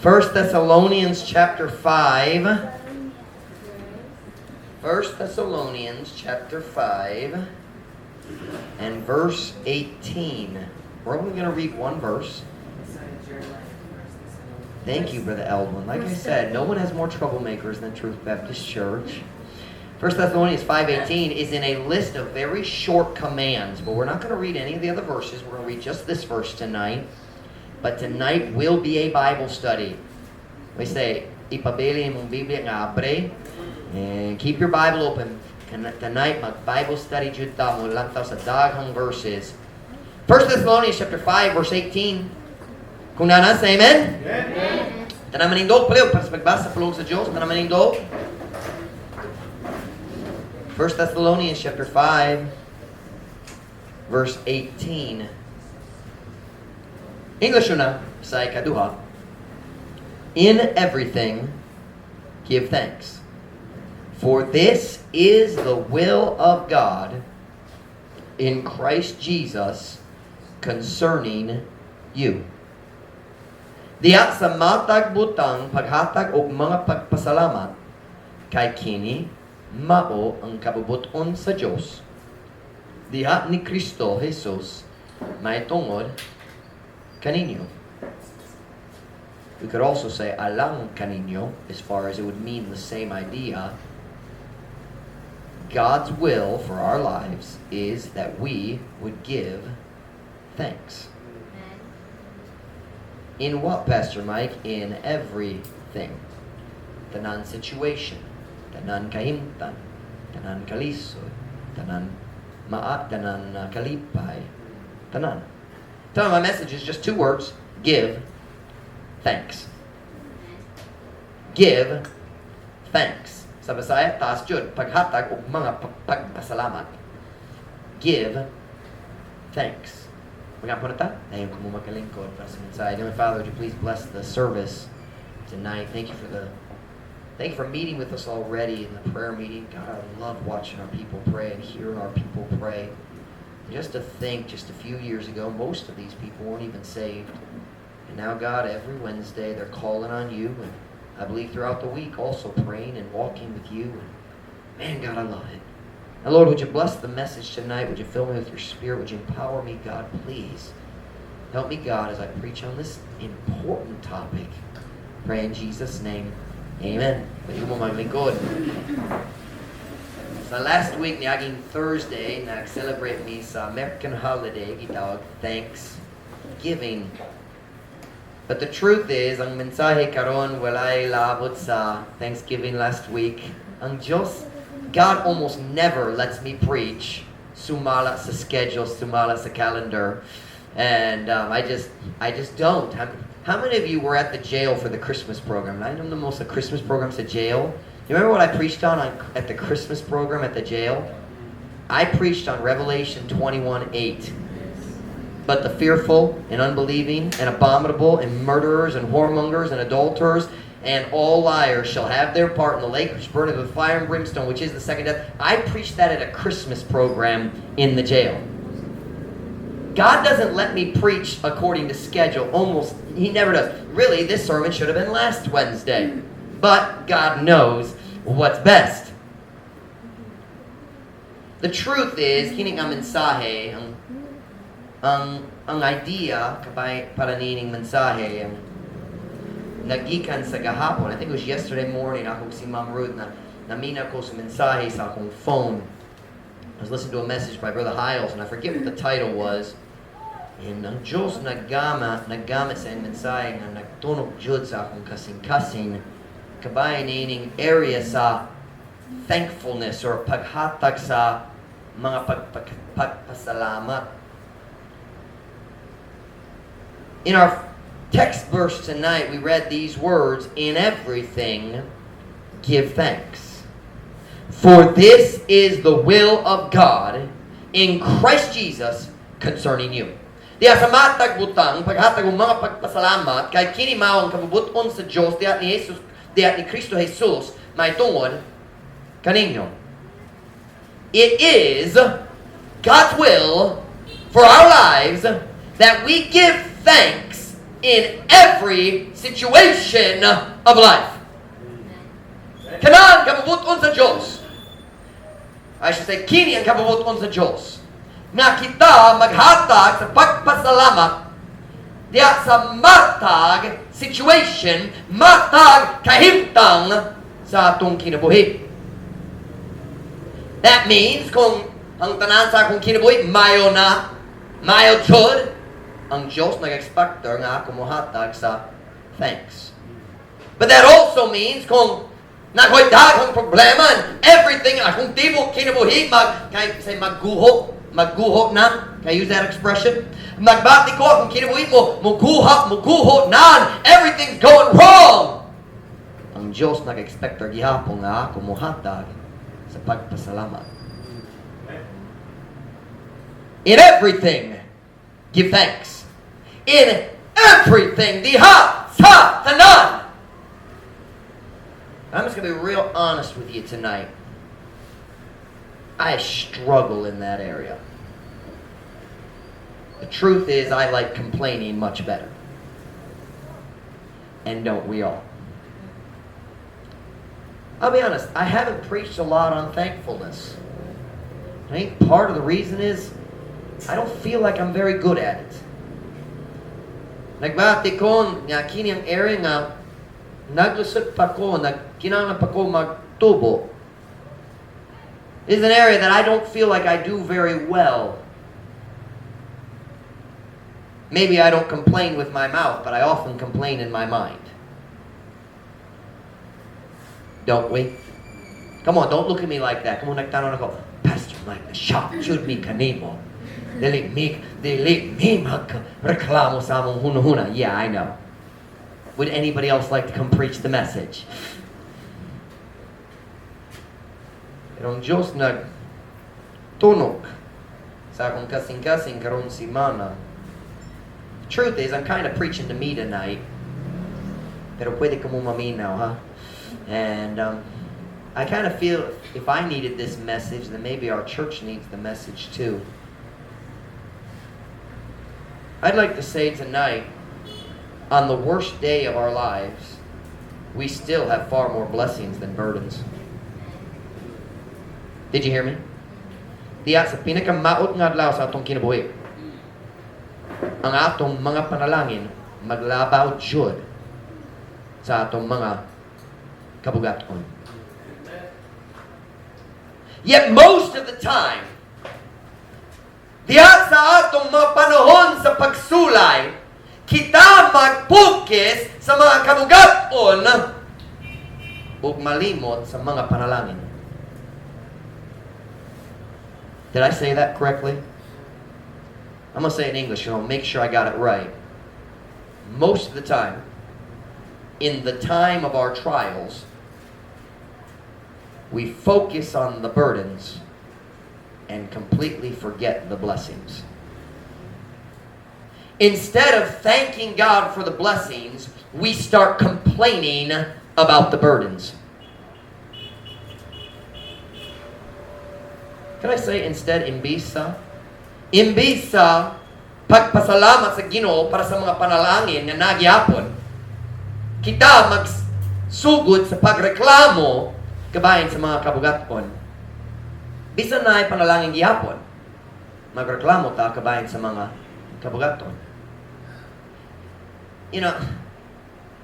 1 Thessalonians chapter 5. 1 Thessalonians chapter 5 and verse 18. We're only going to read one verse. Thank you, Brother Eldwin. Like I said, no one has more troublemakers than Truth Baptist Church. 1 Thessalonians 5:18 is in a list of very short commands, but we're not going to read any of the other verses. We're going to read just this verse tonight. But tonight will be a Bible study. We say, ipabili imong Biblia nga abre, and keep your Bible open. Tonight, mag-Bible study jud ta, molantaw sa daghang verses. 1 Thessalonians chapter 5, verse 18. Kung naa na, say amen. Amen. Tanan manindog, palihog para sa pagbasa sa pulong sa Diyos. Tanan manindog. 1 Thessalonians chapter 5, verse 18. English una, sa ikaduha. "In everything, give thanks. For this is the will of God in Christ Jesus concerning you." Diha sa matag butang paghatag og mga pagpasalamat kay kini mao ang kabubut-on sa Dios diha ni Kristo Jesus mahitungod kaninyo. We could also say alang kaninyo, as far as it would mean the same idea. God's will for our lives is that we would give thanks. In what, Pastor Mike? In everything. Tanan situation, tanan kahimtang, tanan kalisod, tanan maa, tanan kalipay, tanan. Tell my message is just two words: give thanks. Give thanks. Sa Bisaya, taas jud, paghatag og mga pagpasalamat. Give thanks. Mag-ampo na ta? Dayon kamo maglingkod para sa mensahe. Dear Father, would you please bless the service tonight? Thank you for meeting with us already in the prayer meeting. God, I love watching our people pray and hearing our people pray. And just to think, just a few years ago, most of these people weren't even saved. And now, God, every Wednesday they're calling on you, and I believe throughout the week also praying and walking with you. And man, God, I love it. Now, Lord, would you bless the message tonight? Would you fill me with your Spirit? Would you empower me, God, please? Help me, God, as I preach on this important topic. Pray in Jesus' name. Amen. Pwede mo maglingkod. Sa last week, niaging Thursday, nag-celebrate mi sa American holiday, gitawag Thanksgiving. But the truth is, ang mensahe karon walay labot sa Thanksgiving last week. Ang Diyos, God almost never lets me preach sumala sa schedule, sumala sa calendar. And I just don't. How many of you were at the jail for the Christmas program? I know the most the Christmas program sa jail. You remember what I preached on at the Christmas program at the jail? I preached on Revelation 21:8. "But the fearful and unbelieving and abominable and murderers and whoremongers and adulterers and all liars shall have their part in the lake which burneth with fire and brimstone, which is the second death." I preached that at a Christmas program in the jail. God doesn't let me preach according to schedule. Almost, He never does. Really, this sermon should have been last Wednesday. But God knows what's best. The truth is, kini nga mensahe, ang idea kabay para nining mensahe ang nagikan sa gahapon. I think it was yesterday morning, ako si Ma'am Ruth na naminaw ko sa mensahe sa akong phone. I was listening to a message by Brother Hiles, and I forget what the title was. And ang Diyos naggamit sa iyang mensahe nga nagtunog jud sa akong kasing-kasing kabay nining area sa thankfulness or paghatag sa mga pagpasalamat. In our text verse tonight, we read these words: "In everything, give thanks. For this is the will of God in Christ Jesus concerning you." Diha sa matag butang, paghatag og mga pagpasalamat, kay kini mao ang kabubut-on sa Dios diha ni Jesus, diha ni Kristo Jesus, mahitungod kaninyo. It is God's will for our lives that we give thanks in every situation of life. Kana ang kabubut-on sa Diyos. I should say, kini ang kabubut-on sa Diyos. Nga kita maghatag sa pagpasalamat diya sa matag situation, matag kahimtang sa atong kinabuhi. That means, kung ang tanan sa akong kinabuhi, mayo na, mayo jud, ang Diyos nag-expect nga ako mohatag sa thanks. But that also means kung naa ko'y daghang problema and everything, akong tibok kinabuhi, mag, kay, say, magguho, magguho na, can I use that expression? Magbati ko akong kinabuhi mo, muguha, muguho na, and everything's going wrong. Ang Diyos nag-expect gihapon nga ako mohatag sa pagpasalamat. In everything, give thanks. In everything, diha sa tanan. I'm just going to be real honest with you tonight. I struggle in that area. The truth is, I like complaining much better. And don't we all? I'll be honest, I haven't preached a lot on thankfulness. I think part of the reason is I don't feel like I'm very good at it. Nagbati ko nga kini ang area nga naglusot pa ko, nagkinahanglan pa ko magtubo. Is an area that I don't feel like I do very well. Maybe I don't complain with my mouth, but I often complain in my mind. Don't we? Come on, don't look at me like that. Come on, nagtan-aw nako. "Pastor Mike, na-shock jud mi kanimo. Dili mi magreklamo sa among hunahuna." Yeah, I know. Would anybody else like to come preach the message? Pero ang Diyos nagtunok sa akong kasing-kasing karon simana. Truth is, I'm kind of preaching to me tonight. Pero pwede ko mo maminaw, ha? And I kind of feel if I needed this message, then maybe our church needs the message too. I'd like to say tonight, on the worst day of our lives, we still have far more blessings than burdens. Did you hear me? Diya sa pinakamaot nga adlaw sa atong kinabuhi, ang atong mga panalangin maglabaw jud sa atong mga kabugaton. Yet most of the time, diha sa atong mga panahon sa pagsulay, kita mag-focus sa mga kabugaton ug malimot sa mga panalangin. Did I say that correctly? I'm going to say it in English and I'll make sure I got it right. Most of the time, in the time of our trials, we focus on the burdens and completely forget the blessings. Instead of thanking God for the blessings, we start complaining about the burdens. Can I say instead, imbis sa pagpasalamat sa Ginoo para sa mga panalangin nga naa gihapon, kita magsugod sa pagreklamo kabahin sa mga kabugaton. Bisan naay panalangin gihapon, magreklamo ta kabahin sa mga kabugaton.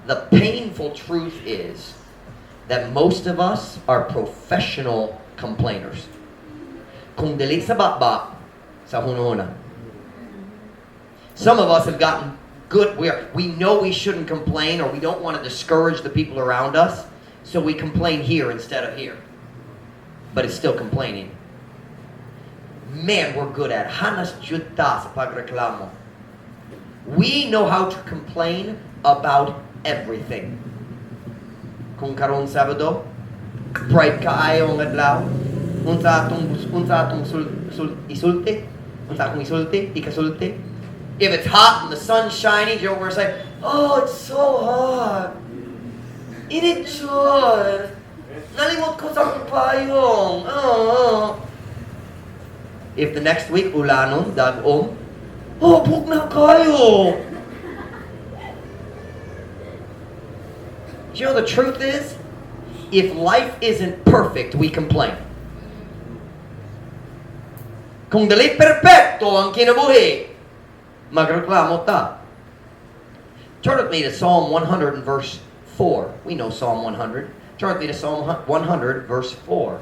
The painful truth is that most of us are professional complainers. Kung dili sa baba, sa hunahuna. Some of us have gotten good. We know we shouldn't complain or we don't want to discourage the people around us, so we complain here instead of here. But it's still complaining. Man, we're good at hanas jud ta sa pagreklamo. We know how to complain about everything. Kung karon Sabado, bright kaayo ang adlaw, unsa atong sul, isulti? Unsa akong isulti? Ikasulti? If it's hot and the sun's shining, you know what we're saying? "Oh, it's so hot. Init jud. Nalimot ko sa akong payong. Oh." If the next week, ulanon, dag-om, "Oh, bugnaw kaayo." Do you know the truth is? If life isn't perfect, we complain. Kung dili perpekto ang kinabuhi, magreklamo ta. Turn with me to Psalm 100 and verse 4. We know Psalm 100. Turn with me to Psalm 100, verse 4.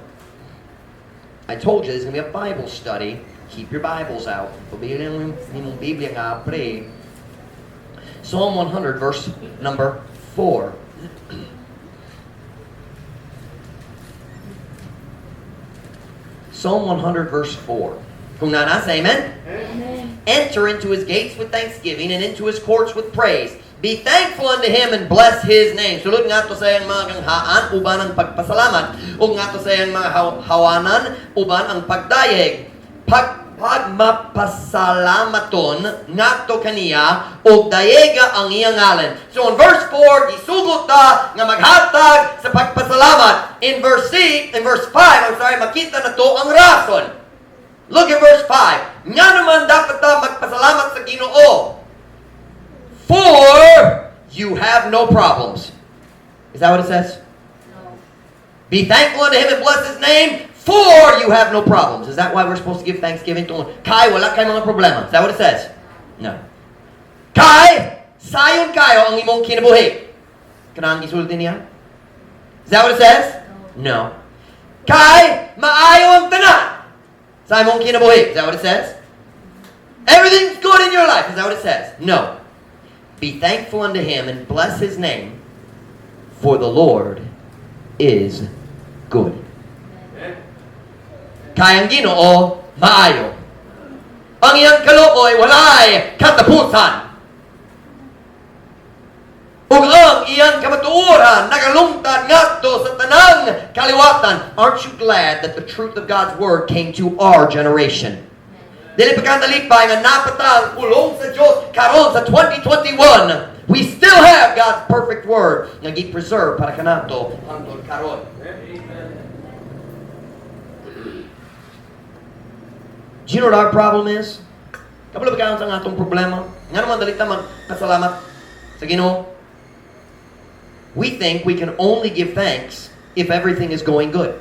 I told you there's going to be a Bible study. Keep your Bibles out. Imong Biblia nga pray. Psalm 100, verse number 4. Psalm 100, verse 4. Kung naa na, say amen. Amen. Enter into his gates with thanksgiving and into his courts with praise. Be thankful unto him and bless his name. Sulod ngadto sa iyang mga ganghaan uban ang pagpasalamat, ug ngadto sa iyang mga hawanan uban ang pagdayeg. Pagmapasalamaton ngadto kaniya ug dayega ang iyang ngalan. So in verse 4, gisugot ta nga maghatag sa pagpasalamat. In verse C, in verse 5, I'm sorry, makita nato ang rason. Look at verse 5. Nga naman dapat ta magpasalamat sa Ginoo? For you have no problems. Is that what it says? No. Be thankful unto him and bless his name, for you have no problems. Is that why we're supposed to give thanksgiving? Tungod kay wala kay mga problema. Is that what it says? No. Kay sayon kayo ang imong kinabuhi. Kanang gisulti niya? Is that what it says? No. Kay maayo ang tanan sa imong kinabuhi. Is that what it says? Everything's good in your life. Is that what it says? No. Be thankful unto him and bless his name, for the Lord is good. Kay ang Ginoo maayo. Ang iyang kaluoy walay katapusan. Ug ang iyang kamatuoran nagalungtad ngadto sa tanang kaliwatan. Aren't you glad that the truth of God's word came to our generation? Dili pa ka nalipay nga naa pa ta ang pulong sa Diyos karon sa 2021? We still have God's perfect word nga gi-preserve para kanato hangtod karon. Do you know what our problem is? Kabalo ba kayo sa atong problema? Nga naman dali ta magpasalamat sa Ginoo. We think we can only give thanks if everything is going good.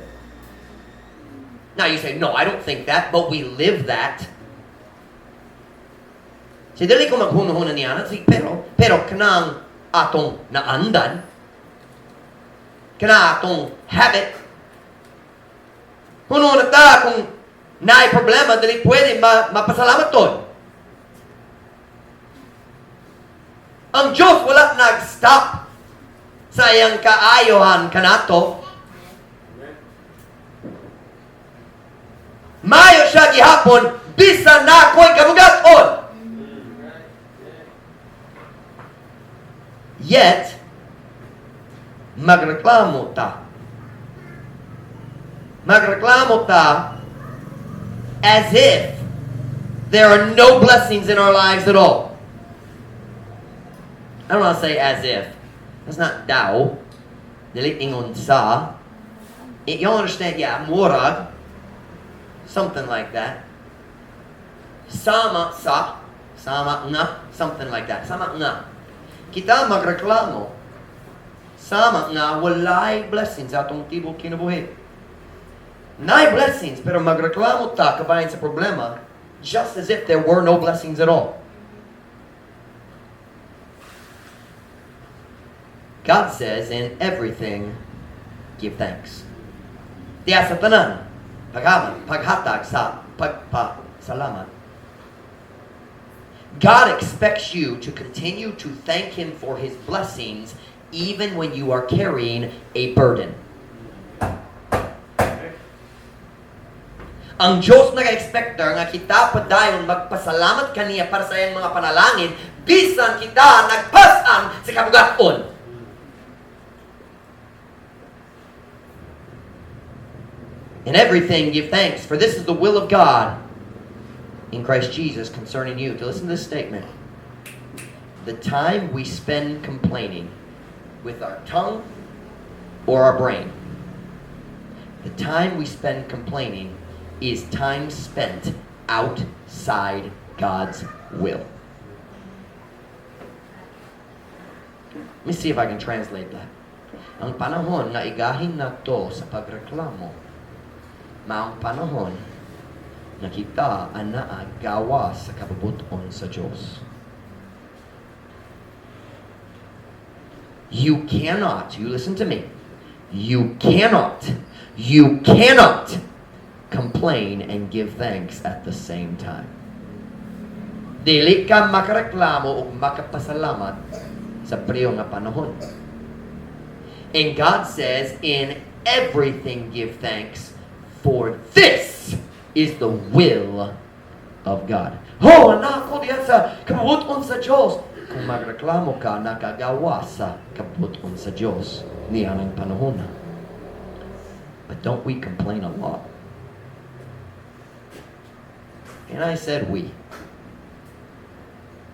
Now you say, "No, I don't think that," but we live that. Si dili ko maghunahuna niya, si pero kanang atong naandan, kana atong habit, hunahuna ta kung naay problema, dili pwede mapasalamat ton. Ang Diyos wala nag-stop sa iyang kaayohan kanato. Mayo siya gihapon, bisan naa ko'y kabugaton. Yet, magreklamo ta. Magreklamo ta as if there are no blessings in our lives at all. I don't want to say "as if." That's not daw. Dili ingon sa. You understand? Yeah, murag. Something like that. Sama sa. Sama nga. Something like that. Sama nga. Kita magreklamo. Sama nga walay blessings atong tibok kinabuhi. Naay blessings, pero magreklamo ta kabahin sa problema just as if there were no blessings at all. God says, "In everything, give thanks." Diya sa tanan, paghaman, paghatag sa pagpasalamat. God expects you to continue to thank Him for His blessings even when you are carrying a burden. Ang Diyos nag-expect nga kita padayon magpasalamat kaniya para sa iyang mga panalangin bisan kita nagpas-an sa kabugaton. In everything give thanks, for this is the will of God in Christ Jesus concerning you. To listen to this statement. The time we spend complaining with our tongue or our brain, the time we spend complaining is time spent outside God's will. Let me see if I can translate that. Ang panahon nga igahin nato sa pagreklamo, maong panahon nga kita anaa gawas sa kabubuton sa Diyos. You cannot, you listen to me, you cannot complain and give thanks at the same time. Dili ka makareklamo o makapasalamat sa pareho nga panahon. And God says, "In everything give thanks, for this is the will of God." Oh, anak ko diyan sa kabubuton sa Diyos. Kung magreklamo ka, nakagawas sa kabubuton sa Diyos niya ng panahon na. But don't we complain a lot? And I said "we."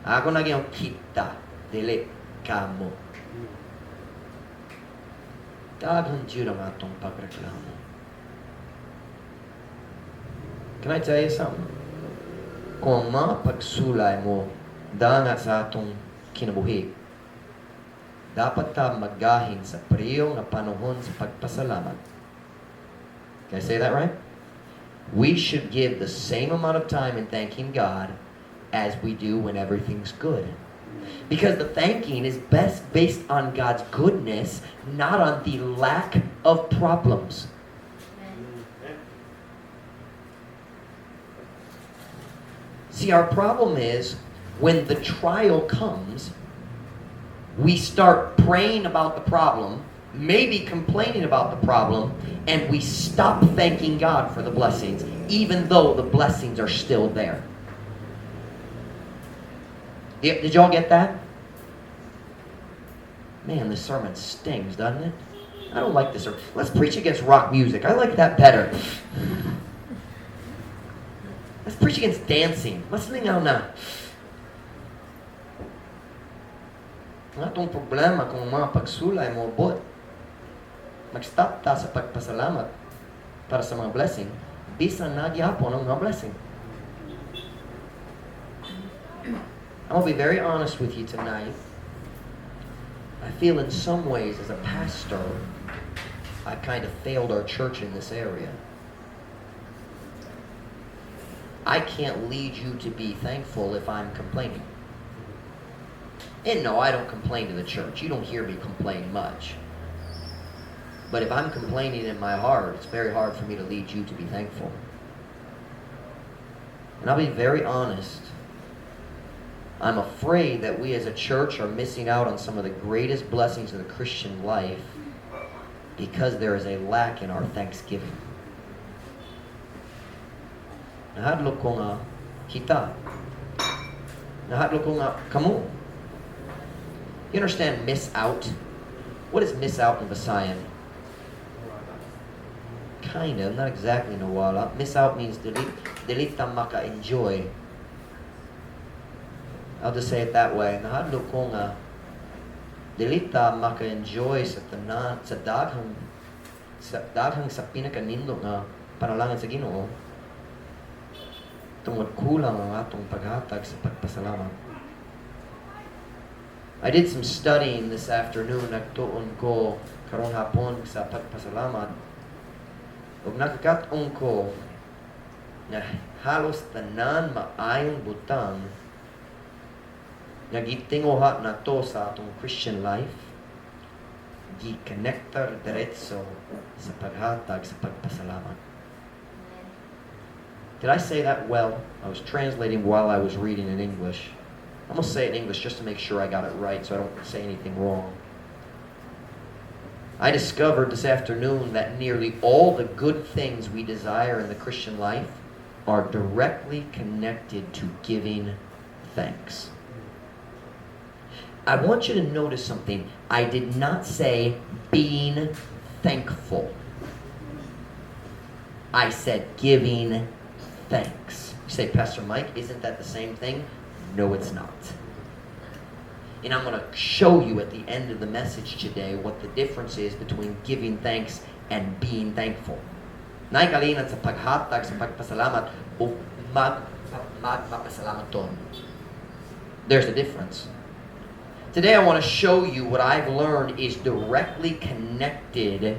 Ako naging kita, dili kamo. Daghan jud ang atong pagreklamo. Can I tell you something? Kung ang mga pagsulay mo dangat sa atong kinabuhi, dapat ta maggahin sa pareho nga panahon sa pagpasalamat. Can I say that right? We should give the same amount of time in thanking God as we do when everything's good. Because the thanking is best based on God's goodness, not on the lack of problems. Amen. See, our problem is when the trial comes, we start praying about the problem, maybe complaining about the problem, and we stop thanking God for the blessings, even though the blessings are still there. Did y'all get that? Man, this sermon stings, doesn't it? I don't like this sermon. Let's preach against rock music. I like that better. Let's preach against dancing. Let's lingaw na. Ang atong problema kung mga pagsulay mo abot, mag-stop ta sa pagpasalamat para sa mga blessing, bisan naa gihapon ang mga blessing. I'm going to be very honest with you tonight. I feel in some ways as a pastor, I kind of failed our church in this area. I can't lead you to be thankful if I'm complaining. And no, I don't complain to the church. You don't hear me complain much. But if I'm complaining in my heart, it's very hard for me to lead you to be thankful. And I'll be very honest. I'm afraid that we as a church are missing out on some of the greatest blessings of the Christian life because there is a lack in our thanksgiving. Nahadlok ko nga kita. Nahadlok ko nga kamo. You understand "miss out"? What is "miss out" in Visayan? Kind of, not exactly nawala. "Miss out" means dili, dili ta maka-enjoy. I'll just say it that way. Nahadlok ko nga dili ta maka-enjoy sa tanan sa daghang sa pinakanindot nga panalangin sa Ginoo tungod kulang ang atong paghatag sa pagpasalamat. I did some studying this afternoon. Nagtuon ko karong hapon sa pagpasalamat. Ug nakakat-on ko nga halos tanan maayong butang nga gitinguha nato sa atong Christian life gikonektar diretso sa paghatag sa pagpasalamat. Did I say that well? I was translating while I was reading in English. I'm going to say it in English just to make sure I got it right so I don't say anything wrong. I discovered this afternoon that nearly all the good things we desire in the Christian life are directly connected to giving thanks. I want you to notice something. I did not say "being thankful." I said "giving thanks." You say, "Pastor Mike, isn't that the same thing?" No, it's not. And I'm going to show you at the end of the message today what the difference is between giving thanks and being thankful. Naay kalinan sa paghatag sa pagpasalamat o magpapasalamat. There's a difference. Today I want to show you what I've learned is directly connected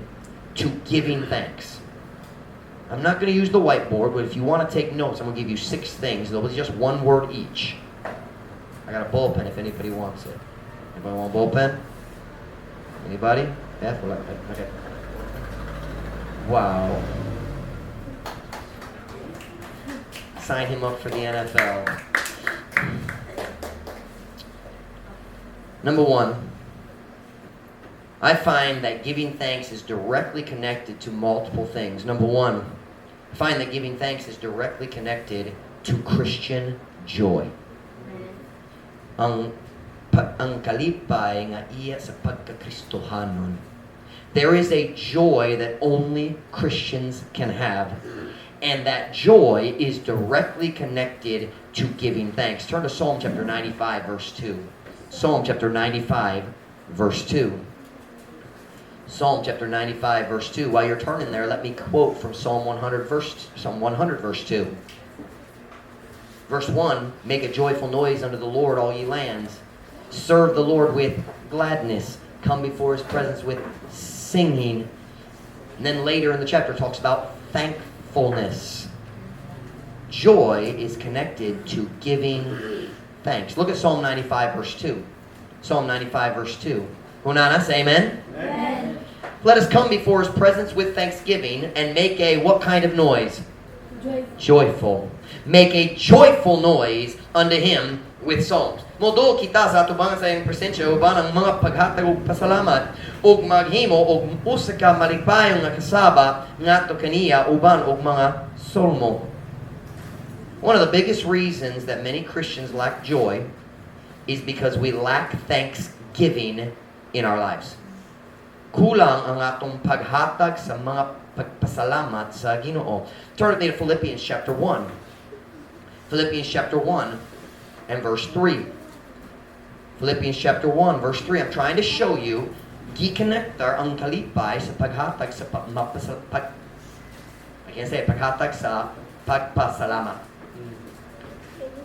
to giving thanks. I'm not going to use the whiteboard, but if you want to take notes, I'm going to give you six things. They'll be just one word each. I got a ball pen if anybody wants it. Anybody want a ball pen? Anybody? Beth? Okay. Wow. Sign him up for the NFL. Number one, I find that giving thanks is directly connected to multiple things. Number one, I find that giving thanks is directly connected to Christian joy. Ang kalipay nga iya sa pagkakristohanon. There is a joy that only Christians can have. And that joy is directly connected to giving thanks. Turn to Psalm chapter 95, verse 2. Psalm chapter 95, verse 2. Psalm chapter 95, verse 2. While you're turning there, let me quote from Psalm 100, verse 2. Verse 1, "Make a joyful noise unto the Lord, all ye lands. Serve the Lord with gladness. Come before his presence with singing." And then later in the chapter talks about thankfulness. Joy is connected to giving thanks. Look at Psalm 95, verse 2. Psalm 95, verse 2. Hunana, say amen. Amen. "Let us come before his presence with thanksgiving and make a" what kind of noise? Joyful. Joyful. "Make a joyful noise unto him with psalms." Moduol kita sa atubangan sa iyang presensya uban ang mga paghatag og pasalamat ug maghimo og usa ka malipayong nga kasaba ngadto kaniya uban og mga solmo. One of the biggest reasons that many Christians lack joy is because we lack thanksgiving in our lives. Kulang ang atong paghatag sa mga pagpasalamat sa Ginoo. Turn with me to Philippians chapter 1. Philippians chapter 1 and verse 3. Philippians chapter 1 verse 3. I'm trying to show you gikonektar ang kalipay sa paghatag sa pa, mapasa, pag, I can't say it, paghatag sa pagpasalamat.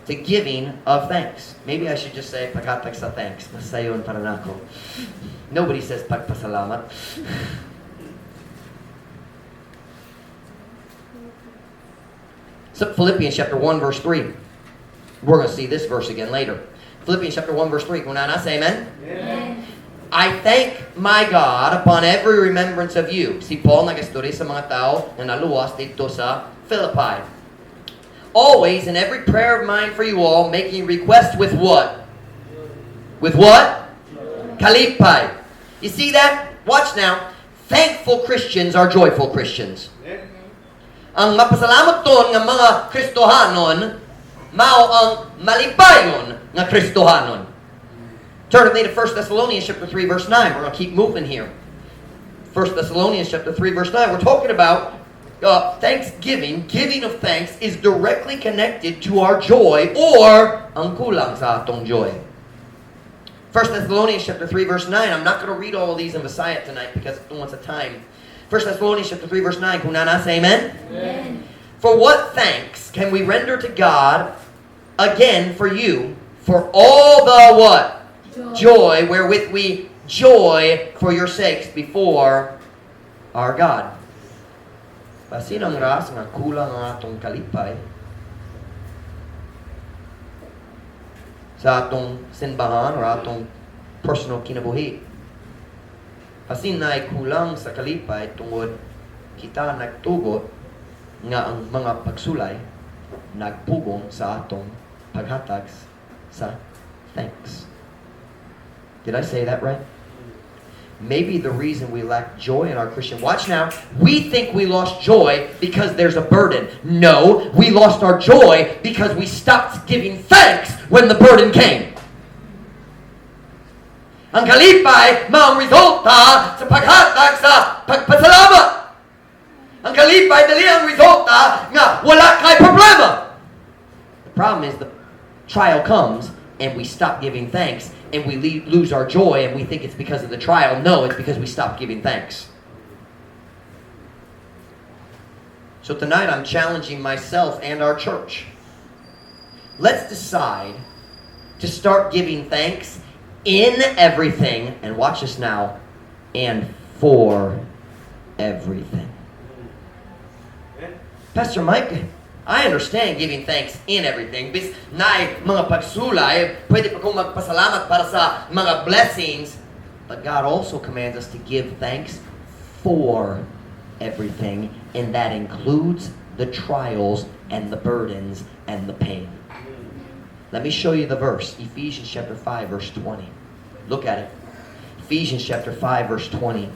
To giving of thanks. Maybe I should just say paghatag sa thanks. Mas sayon para nako. Nobody says pagpasalamat. So Philippians chapter 1 verse 3. We're going to see this verse again later. Philippians chapter 1 verse 3. Kung naa, say amen. Amen. "I thank my God upon every remembrance of you." Si Paul nagastorya sa mga tao na naluwas didto sa Philippi. "Always in every prayer of mine for you all, making request" with what? With what? Kalipay. You see that? Watch now. Thankful Christians are joyful Christians. Ang mapasalamat nga mga Kristohanon, mao ang malipayon nga Kristohanon. Turn with me to 1 Thessalonians chapter 3 verse 9. We're going to keep moving here. 1 Thessalonians chapter 3 verse 9. We're talking about thanksgiving, giving of thanks is directly connected to our joy or ang kulang sa atong joy. 1 Thessalonians chapter 3 verse 9. I'm not going to read all of these in Bisaya tonight because I don't want the time. 1 Thessalonians chapter 3 verse 9. Kung naa, say amen. Amen. "For what thanks can we render to God again for you, for all the" what? Joy. "Joy wherewith we joy for your sakes before our God." Basin ang ras nga kulang ang atong kalipay sa atong simbahan or atong personal kinabuhi. Basin na ay kulang sa kalipay tungod kita nagtugot nga ang mga pagsulay nagpugong sa atong paghatag sa thanks. Did I say that right? Maybe the reason we lack joy in our Christian... Watch now. We think we lost joy because there's a burden. No, we lost our joy because we stopped giving thanks when the burden came. Ang kalipay maong resulta sa paghatag sa pagpasalamat. Ang kalipay dili ang resulta nga wala kay problema. The problem is the trial comes and we stop giving thanks and we lose our joy and we think it's because of the trial. No, it's because we stopped giving thanks. So tonight I'm challenging myself and our church. Let's decide to start giving thanks in everything, and watch this now, and for everything. Pastor Mike, I understand giving thanks in everything. Bis naay mga pagsulay, pwede pa kong magpasalamat para sa mga blessings. But God also commands us to give thanks for everything, and that includes the trials and the burdens and the pain. Let me show you the verse. Ephesians chapter 5, verse 20. Look at it. Ephesians chapter 5, verse 20.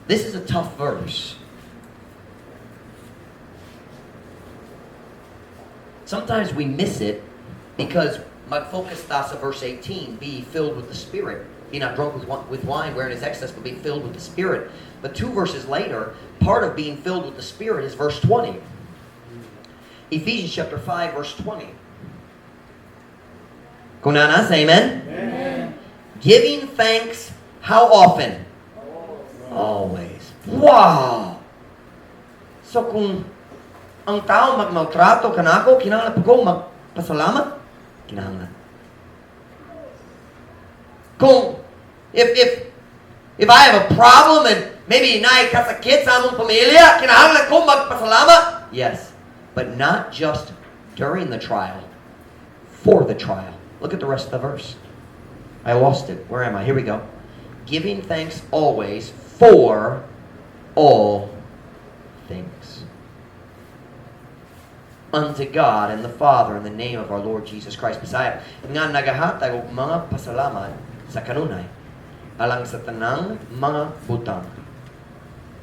This is a tough verse. Sometimes we miss it because mag-focus ta sa verse 18, "Be filled with the Spirit. Be not drunk with wine wherein is excess, but be filled with the Spirit." But two verses later, part of being filled with the Spirit is verse 20. Ephesians chapter 5, verse 20. Kung naa na, say amen. Amen. Giving thanks how often? Always. Wow! So kung ang tao magmaltrato kanako, kinahanglan pa ko magpasalamat? Kinahanglan. Kung if I have a problem and maybe naay kasakit sa among pamilya, kinahanglan ko magpasalamat? Yes. But not just during the trial, for the trial. Look at the rest of the verse. I lost it. Where am I? Here we go. Giving thanks always for all things unto God and the Father in the name of our Lord Jesus Christ. Bisaya, nga nagahatag og mga pasalamat sa kanunay alang sa tanang mga butang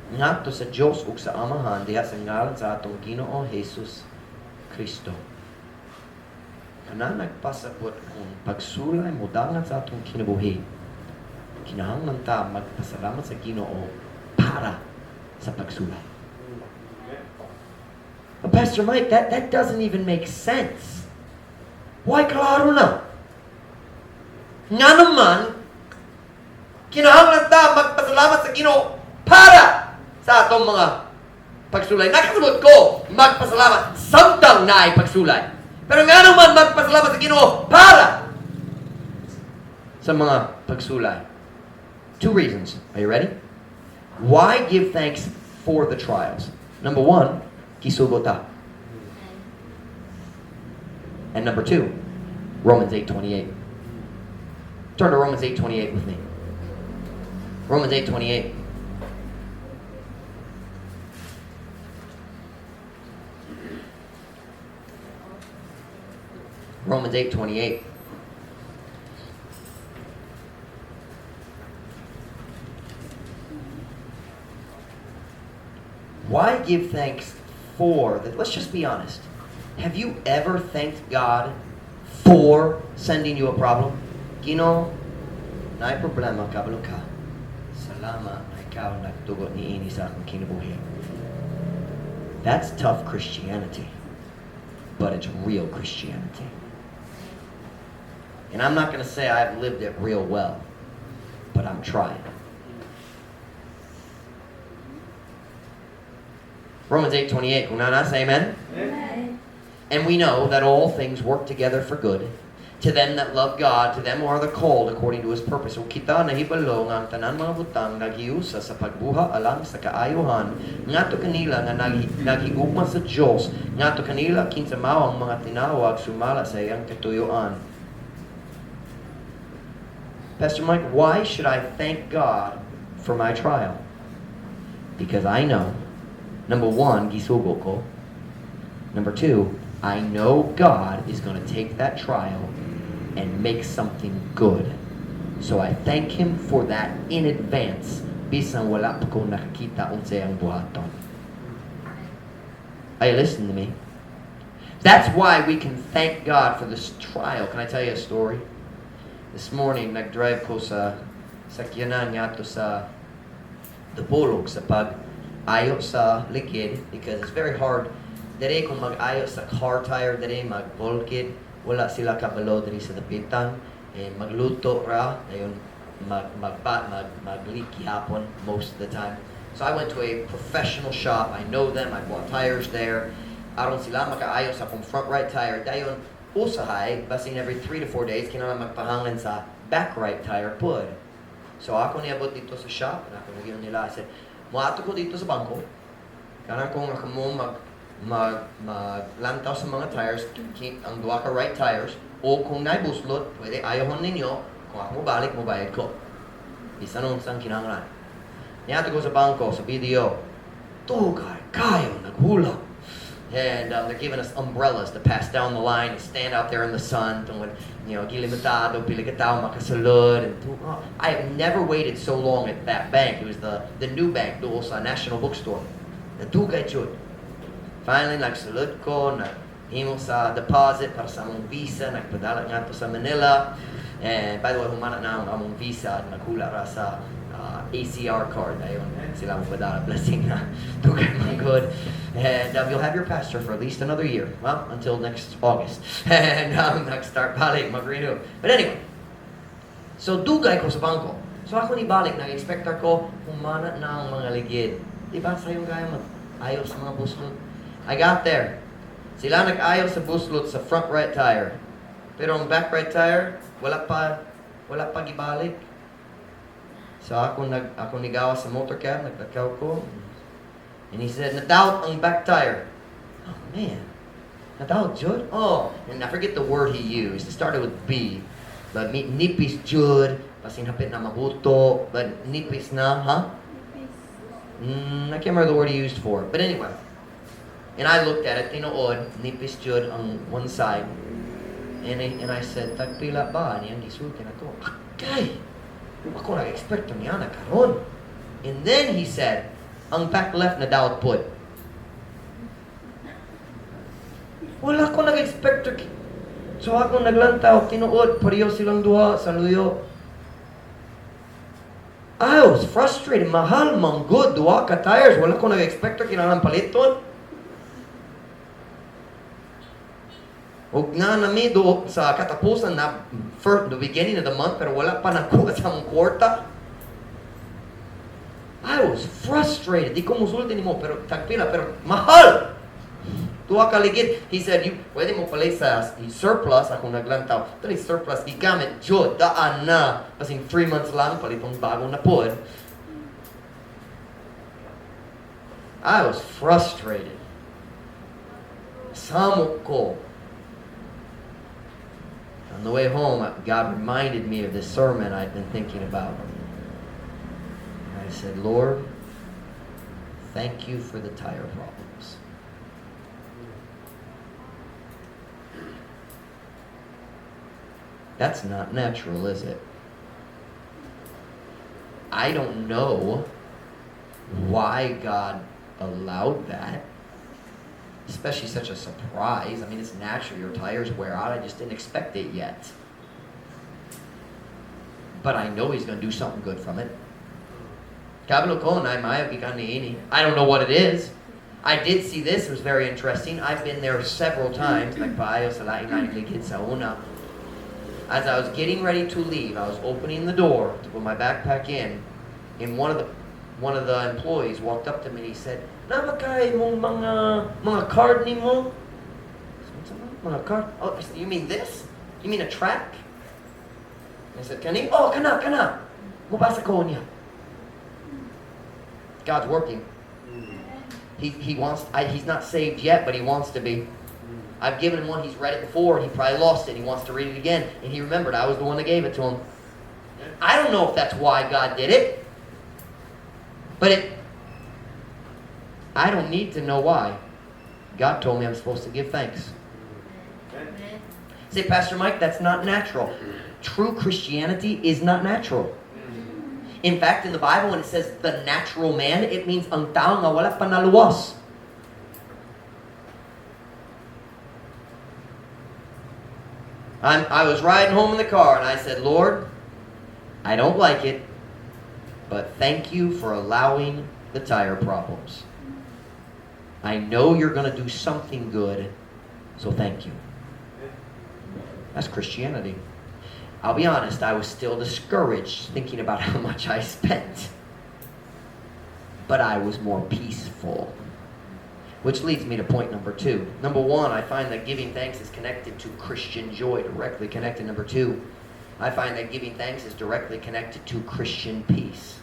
ngadto sa Dios ug sa Amahan diha sa ngalan sa atong Ginoo Jesus Kristo. Kana nagpasabot kung pagsulay modangan sa atong kinabuhi, kinahanglan ta magpasalamat sa Ginoo para sa pagsulay. But Pastor Mike, that doesn't even make sense. Why, klaro na? Nga naman, kinahanglan ta magpasalamat sa Ginoo para sa atong mga pagsulay. Nakasabot ko magpasalamat samtang naay pagsulay. Pero nga naman magpasalamat sa Ginoo para sa mga pagsulay? Two reasons. Are you ready? Why give thanks for the trials? Number one, gisugo ta. And number two, Romans 8:28. Turn to Romans 8:28 with me. Romans 8:28. Romans 8:28. Why give thanks for that? Let's just be honest. Have you ever thanked God for sending you a problem? Ginoo, naay problema, kabalo ka. Salamat na ikaw nagtugot niini sa akong kinabuhi. That's tough Christianity. But it's real Christianity. And I'm not going to say I've lived it real well, but I'm trying. Romans 8:28, kung naa na, say amen. Amen. And we know that all things work together for good to them that love God, to them who are the called according to His purpose. Ug kita nahibalo nga ang tanan mga butang naghiusa sa pagbuhat alang sa kaayohan ngadto kanila nga naghigugma sa Dios, ngadto kanila kinsa mao ang mga tinawag sumala sa iyang katuyoan. Pastor Mike, why should I thank God for my trial? Because I know, number one, gisugo ko. Number two, I know God is going to take that trial and make something good. So I thank Him for that in advance, bisan wala pa ko nakakita unsay ang buhaton. Are you listening to me? That's why we can thank God for this trial. Can I tell you a story? This morning, nag-drive ko sa sakyanan ngadto sa Dipolog sa pag-ayo sa likid because it's very hard dere kung mag-ayo sa car tire dere, mag-bulkid, wala sila kabalo diri sa dapitan eh, magluto ra dayon mag mag mag mag-leak gyapon most of the time. So I went to a professional shop. I know them. I bought tires there aron sila makaayo sa akong front right tire. Dayon Usahay, basin every 3 to 4 days, kinahanglan magpahangin sa back right tire pud. So ako niabot didto sa shop, and ako nag nila, I said, "Moadto ko didto sa bangko, kanang kung ako mo mag mag maglantaw sa mga tires, ang duha ka right tires, o kung naay buslot, pwede ayohon ninyo, kung ako mo balik, mo bayad ko. Bisan unsang kinahanglan." Niadto ko sa bangko, sa BDO, dugay kayo naghulak. And they're giving us umbrellas to pass down the line and stand out there in the sun. Tungod, gilimitado, pila ka tao makasulod. And, oh, I have never waited so long at that bank. It was the new bank, duol sa National Bookstore. Nadugay jud. Finally, nagsulod ko, naghimo sa deposit para sa among visa, nagpadala ngadto sa Manila. And by the way, humana na ang among visa, naghula ra sa ACR card. Ayun, sila mo padala. Blessing na. Dugay man gud. And you'll have your pastor for at least another year. Well, until next August. And nag-start balik, mag-renew. But anyway, so dugay ko sa bangko. So ako ni balik, nag-expect ako, humana na ang mga ligid. Di ba, sayon kaayo mag-ayo sa mga buslot? I got there. Sila nag-ayo sa buslot sa front right tire. Pero ang back right tire, wala pa gibalik. So ako nigawas sa motor cab, naglakaw ko. And he said, "Nadaot ang back tire." Oh man. Nadaot jud? Oh, and I forget the word he used. It started with B. But nipis jud, basin hapit na mabuto, but nipis na, huh? I can't remember the word he used for it. But anyway. And I looked at it, tinuod, nipis jud on one side. And I said, "Tagpila ba?" Niyang gisulti nako. Okay. Ako nag-expect niya na karon. And then he said, "Ang back left nadaot pod." Wala ko nag-expect. So ako naglantaw, tinuod, pareho silang duha sa luyo. I was frustrated. Mahal man gud, duha ka tires. Wala ko nag-expect kinahanglan paliton. Ug na nami do sa katapusan na for the beginning of the month, pero wala pa nakuha sa among kwarta. I was frustrated. Di ko musulti nimo, pero tagpila, pero mahal. Duha ka ligid. He said, "You pwede mo palit sa surplus." Ako naglantaw. Dali surplus gigamit jud daan na. Basin 3 months lang palitong bago na pod. I was frustrated. Samok ko. On the way home, God reminded me of this sermon I'd been thinking about. And I said, "Lord, thank you for the tire problems." That's not natural, is it? I don't know why God allowed that, especially such a surprise. I mean, it's natural, your tires wear out. I just didn't expect it yet. But I know He's going to do something good from it. Kabalo ko na maayo gikan niini. I don't know what it is. I did see this. It was very interesting. I've been there several times. Nagpaayo sa lain-laing ligid sa una. As I was getting ready to leave, I was opening the door to put my backpack in, and one of the employees walked up to me and he said, "Naa ba kay mong mga card nimo?" Mga card? Oh, I said, "You mean this? You mean a tract?" And I said, "Kani?" "Oh, kana, kana. Mubasa ko niya." God's working. He's not saved yet, but he wants to be. I've given him one. He's read it before, and he probably lost it. He wants to read it again. And he remembered I was the one that gave it to him. I don't know if that's why God did it. But I don't need to know why. God told me I'm supposed to give thanks. Say, "Pastor Mike, that's not natural." True Christianity is not natural. In fact, in the Bible, when it says the natural man, it means ang tao nga wala pa naluwas. I was riding home in the car and I said, "Lord, I don't like it, but thank you for allowing the tire problems. I know you're going to do something good, so thank you." That's Christianity. I'll be honest, I was still discouraged thinking about how much I spent. But I was more peaceful. Which leads me to point number two. Number one, I find that giving thanks is connected to Christian joy, directly connected. Number two, I find that giving thanks is directly connected to Christian peace.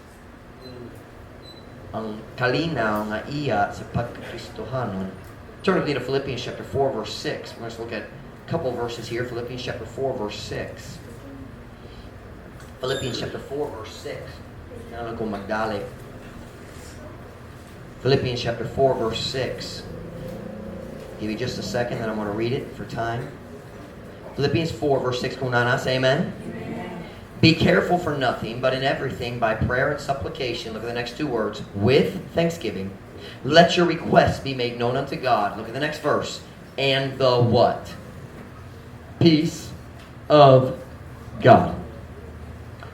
Ang kalinaw nga iya sa pagkakristohanon. Turn with me to Philippians chapter 4, verse 6. We're going to look at a couple verses here. Philippians chapter 4, verse 6. Philippians chapter 4, verse 6. Ano kung magdali. Philippians chapter 4, verse 6. Give you just a second, then I'm going to read it for time. Philippians 4, verse 6. Kung naa na, say amen. Amen. Be careful for nothing, but in everything by prayer and supplication. Look at the next two words. With thanksgiving. Let your requests be made known unto God. Look at the next verse. And the what? Peace of God,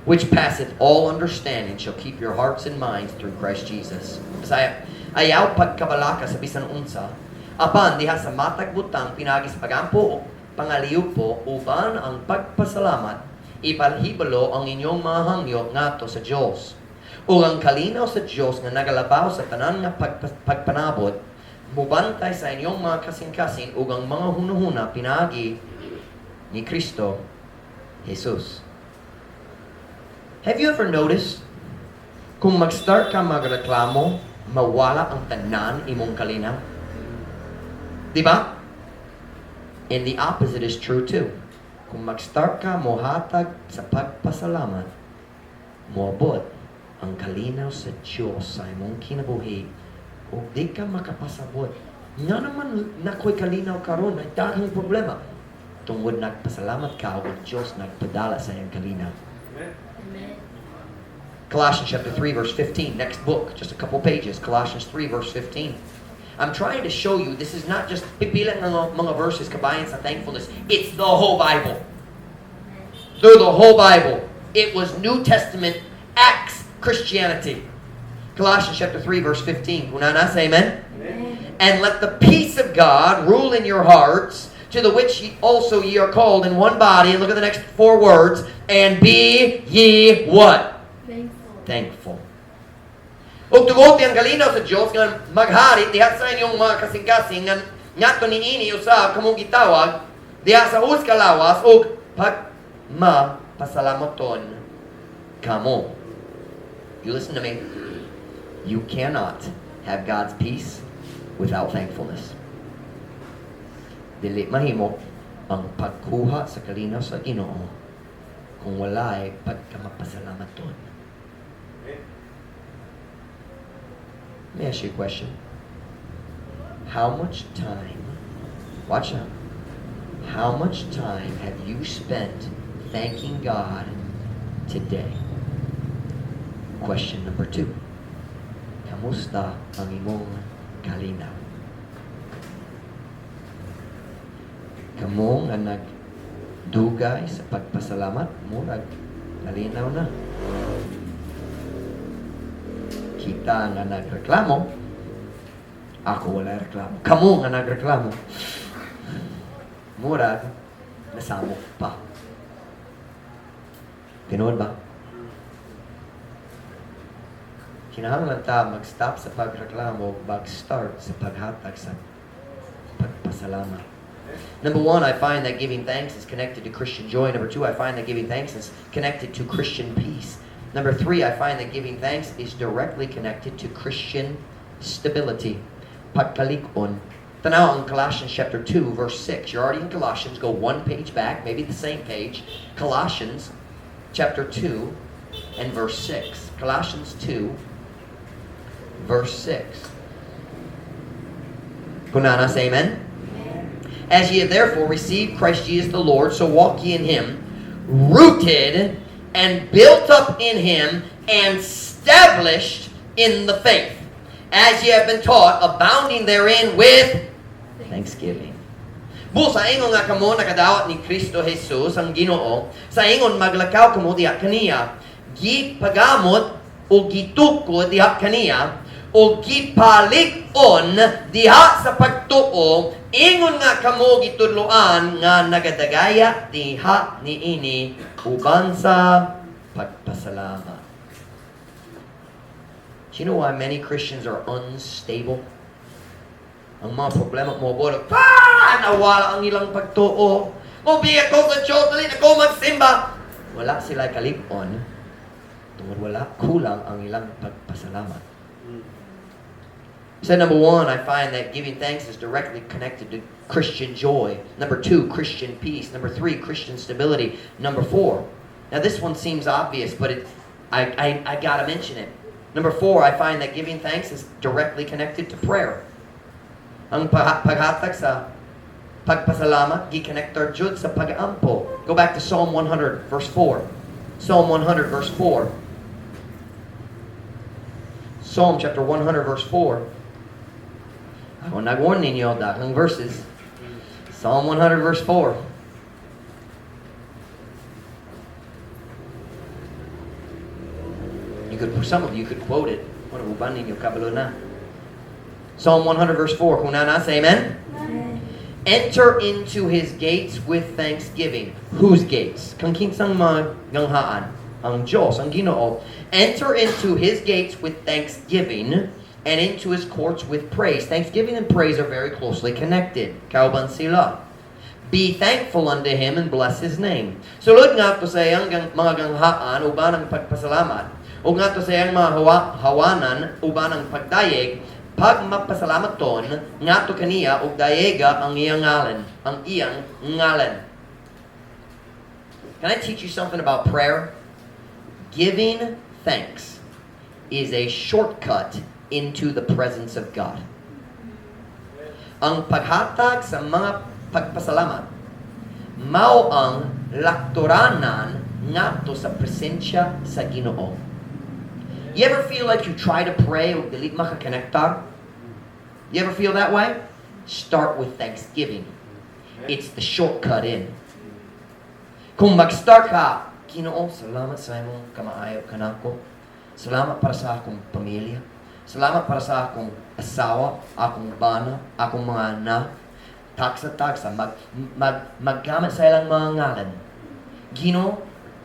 which passeth all understanding, shall keep your hearts and minds through Christ Jesus. Bisaya, ayaw pagkabalaka sa bisan unsa, apan diha sa matag butang pinaagi sa pagampo o pangaliupo uban ang pagpasalamat, ipahibalo ang inyong mga hangyo ngadto sa Dios. Ug ang kalinaw sa Dios nga nagalabaw sa tanan nga pagpanabot, mubantay sa inyong mga kasing-kasing ug ang mga hunahuna pinaagi ni Kristo Jesus. Have you ever noticed kung mag-start ka magreklamo, mawala ang tanan imong kalinaw? Di ba? And the opposite is true too. Kung mag-start ka mohatag sa pagpasalamat, moabot ang kalinaw sa Diyos sa imong kinabuhi ug di ka makapasabot. Nga naman nakoy kalinaw karon, ay daghang problema. Tungod nagpasalamat ka ug ang Diyos nagpadala sa iyang kalinaw. Amen. Colossians chapter 3 verse 15, next book, just a couple pages. Colossians 3 verse 15. I'm trying to show you this is not just pipila nga mga verses kabahin sa thankfulness. It's the whole Bible. Through the whole Bible. It was New Testament Acts Christianity. Colossians chapter 3 verse 15. Kung naa na, say amen. Amen. And let the peace of God rule in your hearts, to the which ye also ye are called in one body. And look at the next four words. And be ye what? Thankful. Thankful. Ug tugoti ang kalinaw sa Dios nga maghari diha sa inyong mga kasing-kasing nga ngadto niini usab kamo gitawag diha sa us ka lawas ug pagmapasalamaton kamo. You listen to me. You cannot have God's peace without thankfulness. Dili mahimo ang pagkuha sa kalinaw sa Ginoo kung walay pagkamapasalamaton. Amen. Let me ask you a question. How much time, watch now, how much time have you spent thanking God today? Question number two. Kamusta ang imong kalinaw? Kamo nga nagdugay sa pagpasalamat, murag nalinaw na. Kita nga nagreklamo, ako wala reklamo. Kamo nga nagreklamo, murag nasamok pa. Tinuod ba? Kinahanglan ta mag-stop sa pagreklamo, mag-start sa paghatag sa pagpasalamat. Number one, I find that giving thanks is connected to Christian joy. Number two, I find that giving thanks is connected to Christian peace. Number three, I find that giving thanks is directly connected to Christian stability. Pagkalig-on. Tanaw ang Colossians chapter 2, verse 6. You're already in Colossians. Go one page back, maybe the same page. Colossians chapter 2 and verse 6. Colossians 2, verse 6. Kung naa na, say amen. As ye have therefore received Christ Jesus the Lord, so walk ye in him, rooted and built up in him, and established in the faith, as ye have been taught, abounding therein with thanksgiving. Busa sa ingon nga kamo nakadawat ni Kristo Jesus ang Ginoo, sa ingon maglakaw kamo diha kaniya, gipagamot o gitukod diha kaniya, o gipalig-on diha sa pagtuo, ingon nga kamo gitudloan nga nagadagaya diha niini uban sa pagpasalamat. Do you know why many Christians are unstable? Ang mga problema mo, pa! Nawala ang ilang pagtuo. Mobiya ko sa Diyos, dali na ko magsimba. Wala sila kalig-on, tungod wala, kulang ang ilang pagpasalamat. So number one, I find that giving thanks is directly connected to Christian joy. Number two, Christian peace. Number three, Christian stability. Number four, now this one seems obvious, but I gotta mention it. Number four, I find that giving thanks is directly connected to prayer. Ang paghatag sa pagpasalamat, gi-connectar jud sa pag-ampo. Go back to Psalm 100, verse 4. Psalm 100, verse 4. Psalm chapter 100, verse 4. Ako nag-warn ninyo, daghang verses. Psalm 100, verse 4. Some of you could quote it. Wala uban ninyo kabalo na. Psalm 100, verse 4. Kung naa, say amen. Amen. Enter into His gates with thanksgiving. Whose gates? Kang kinsang mga ganghaan? Ang Diyos, ang Ginoo. Enter into His gates with thanksgiving and into His courts with praise. Thanksgiving and praise are very closely connected. Kauban sila. Be thankful unto Him and bless His name. Sulod ngadto sa iyang mga ganghaan uban ang pagpasalamat. O ngadto sa iyang mga hawanan uban ang pagdayeg, pagmapasalamaton ngadto kaniya ug dayega ang iyang ngalan, ang iyang ngalan. Can I teach you something about prayer? Giving thanks is a shortcut into the presence of God. Ang paghatag sa mga pagpasalamat mao ang lakturanan ngadto sa presensya sa Ginoo. You ever feel like you try to pray ug dili makakonektar? You ever feel that way? Start with thanksgiving. It's the shortcut in. Kung mag-start ka, Ginoo, salamat sa imong kamaayo kanako. Salamat para sa akong pamilya. Salamat para sa akong asawa, akong bana, akong mga anak. Tagsa-tagsa, maggamit sa ilang mga ngalan. Ginoo,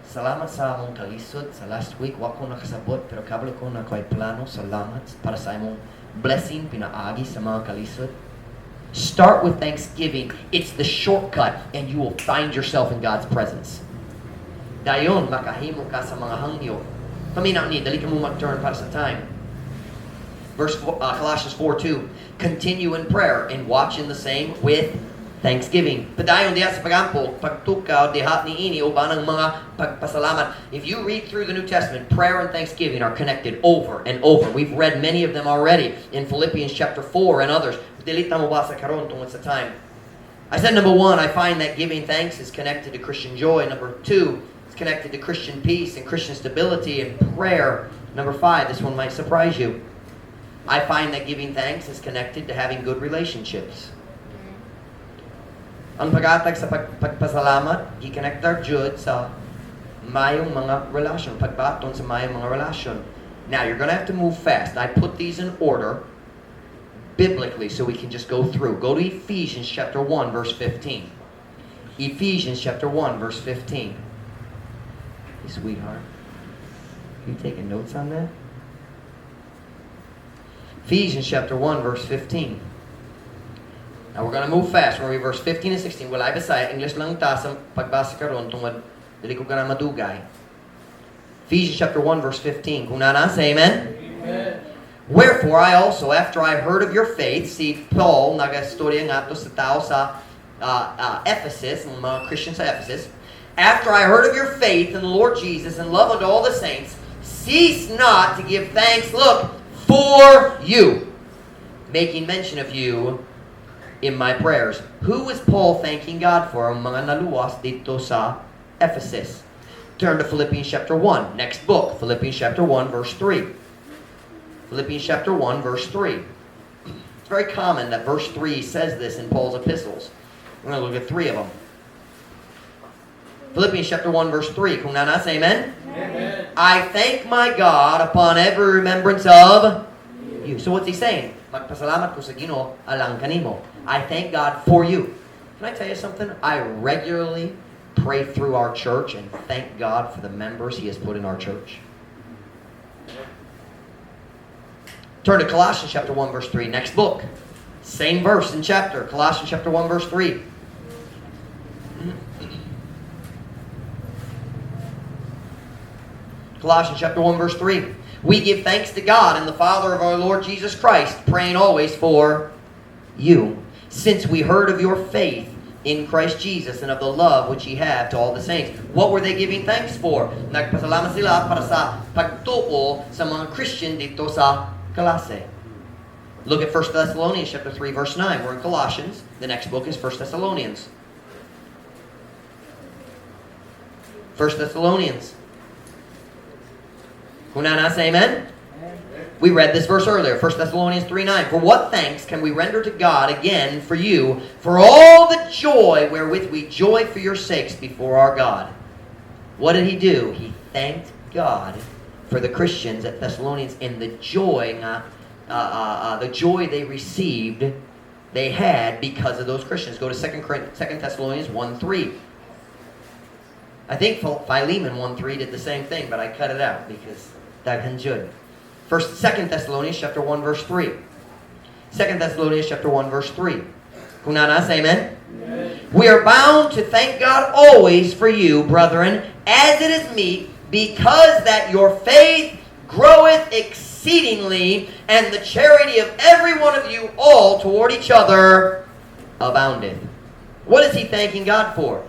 salamat sa akong kalisod sa last week. Wa ko nakasabot, pero kabalo ko na ako'y plano. Salamat para sa imong blessing, pinaagi sa mga kalisod. Start with thanksgiving. It's the shortcut, and you will find yourself in God's presence. Dayon, makahimo ka sa mga hangyo. Paminaw ni, dali ka mo mag-turn para sa time. Colossians 4:2, continue in prayer and watch in the same with thanksgiving. Padayon diha sa pagampo, pagtukaw diha niini uban ang mga pagpasalamat. If you read through the New Testament, prayer and thanksgiving are connected over and over. We've read many of them already in Philippians chapter 4 and others. Dili ta mobasa karon tungod sa time. I said number one, I find that giving thanks is connected to Christian joy. Number two, it's connected to Christian peace and Christian stability and prayer. Number five, this one might surprise you. I find that giving thanks is connected to having good relationships. Ang paghatag sa pagpasalamat, gi-connectar jud sa mayong mga relasyon, pagbaton sa mayong mga relasyon. Now, you're going to have to move fast. I put these in order biblically so we can just go through. Go to Ephesians chapter 1, verse 15. Ephesians chapter 1, verse 15. Hey, sweetheart, are you taking notes on that? Ephesians chapter 1, verse 15. Now we're going to move fast. We're going to read verse 15 and 16. Walay Bisaya, English lang ta sa pagbasa karon tungod dili ko gana madugay. Ephesians chapter 1, verse 15. Kung naa, say amen. Amen. Wherefore I also, after I heard of your faith, si Paul, nagastorya ngadto sa tao sa Ephesus, ang mga Christians sa Ephesus, after I heard of your faith in the Lord Jesus and love unto all the saints, cease not to give thanks, look, for you, making mention of you in my prayers. Who was Paul thanking God for? Ang mga naluwas didto sa Ephesus. Turn to Philippians chapter 1. Next book, Philippians chapter 1, verse 3. Philippians chapter 1, verse 3. It's very common that verse 3 says this in Paul's epistles. We're going to look at three of them. Philippians chapter 1, verse 3. Kung naa, say amen. Amen. I thank my God upon every remembrance of you. So what's he saying? Magpasalamat ko sa Ginoo alang kanimo. I thank God for you. Can I tell you something? I regularly pray through our church and thank God for the members He has put in our church. Turn to Colossians chapter 1, verse 3. Next book. Same verse and chapter, Colossians chapter 1 verse 3. Colossians chapter 1 verse 3. We give thanks to God and the Father of our Lord Jesus Christ, praying always for you, since we heard of your faith in Christ Jesus and of the love which ye have to all the saints. What were they giving thanks for? Nagpasalamat sila para sa pagtuo sa mga Christian didto sa Colossae. Look at 1 Thessalonians chapter 3 verse 9. We're in Colossians. The next book is 1 Thessalonians. 1 Thessalonians. Kung naa na, say amen. We read this verse earlier, 1 Thessalonians 3:9. For what thanks can we render to God again for you, for all the joy wherewith we joy for your sakes before our God? What did he do? He thanked God for the Christians at Thessalonians and the joy they received, they had because of those Christians. Go to 2 Thessalonians 1:3. I think Philemon 1:3 did the same thing, but I cut it out because daghan jud. First, 2 Thessalonians chapter 1 verse 3. 2 Thessalonians chapter 1 verse 3. Kung naa na, say amen. Amen. We are bound to thank God always for you, brethren, as it is meet, because that your faith groweth exceedingly, and the charity of every one of you all toward each other aboundeth. What is he thanking God for?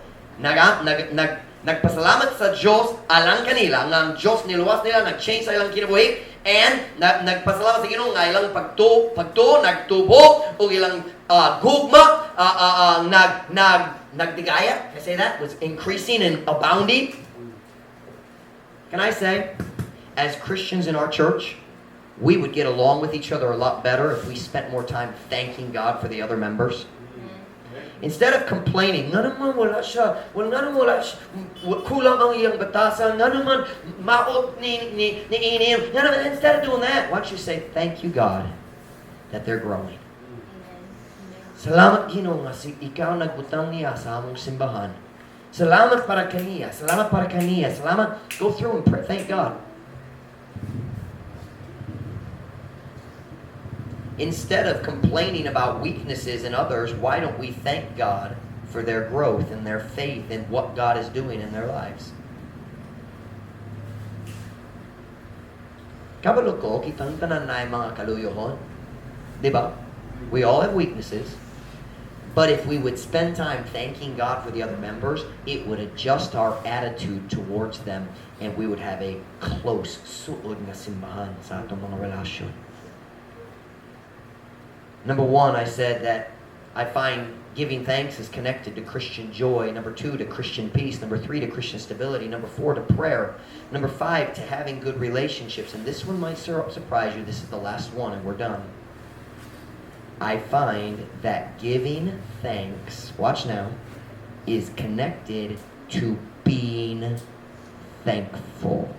Nagpasalamat sa Diyos alang kanila, nga ang Diyos niluwas nila, nag-change sa ilang kinabuhi, and nagpasalamat sa Ginoo nga ilang pagtuo nagtubo, ug ilang gugma nagdigaya. Can I say that? Was increasing and abounding. Can I say, as Christians in our church, we would get along with each other a lot better if we spent more time thanking God for the other members. Instead of complaining, nga naman wala siya, wala nga naman wala siya, kulang ang iyang batasan, nga naman maot ni ini, nga naman, instead of doing that, why don't you say, "Thank you, God, that they're growing. Salamat, Ginoo, nga si ikaw nagbutang niya sa among simbahan. Salamat para kaniya, salamat para kaniya, salamat." Go through and pray, thank God. Instead of complaining about weaknesses in others, why don't we thank God for their growth and their faith and what God is doing in their lives? Kabalo ko, kitang tanan naay mga kaluyohon. Di ba? We all have weaknesses. But if we would spend time thanking God for the other members, it would adjust our attitude towards them and we would have a close, suod nga simbahan sa atong mga relasyon. Number one, I said that I find giving thanks is connected to Christian joy. Number two, to Christian peace. Number three, to Christian stability. Number four, to prayer. Number five, to having good relationships. And this one might surprise you. This is the last one, and we're done. I find that giving thanks, watch now, is connected to being thankful.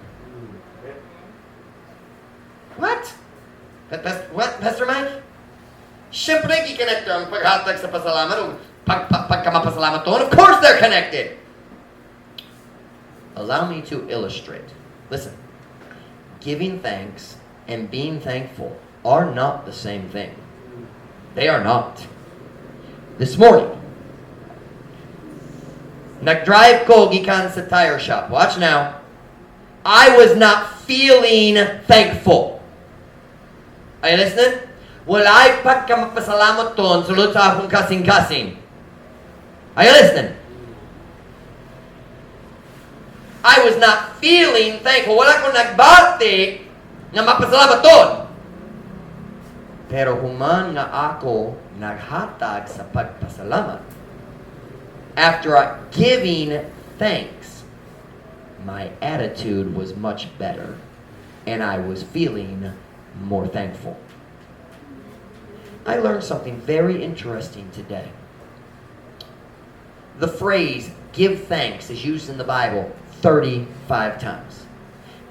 What? What, Pastor Mike? Siyempre, gi-connect ang paghatag sa pasalamat o pagkamapasalamat to. Of course they're connected. Allow me to illustrate. Listen. Giving thanks and being thankful are not the same thing. They are not. This morning, nag-drive ko gikan sa tire shop. Watch now. I was not feeling thankful. Are you listening? Wala'y pagkamapasalamat ton sulod sa akong kasing-kasing. Are you listening? I was not feeling thankful. Wala ko nagbati nga mapasalamat ton. Pero human nga ako naghatag sa pagpasalamat, after giving thanks, my attitude was much better and I was feeling more thankful. I learned something very interesting today. The phrase "give thanks" is used in the Bible 35 times.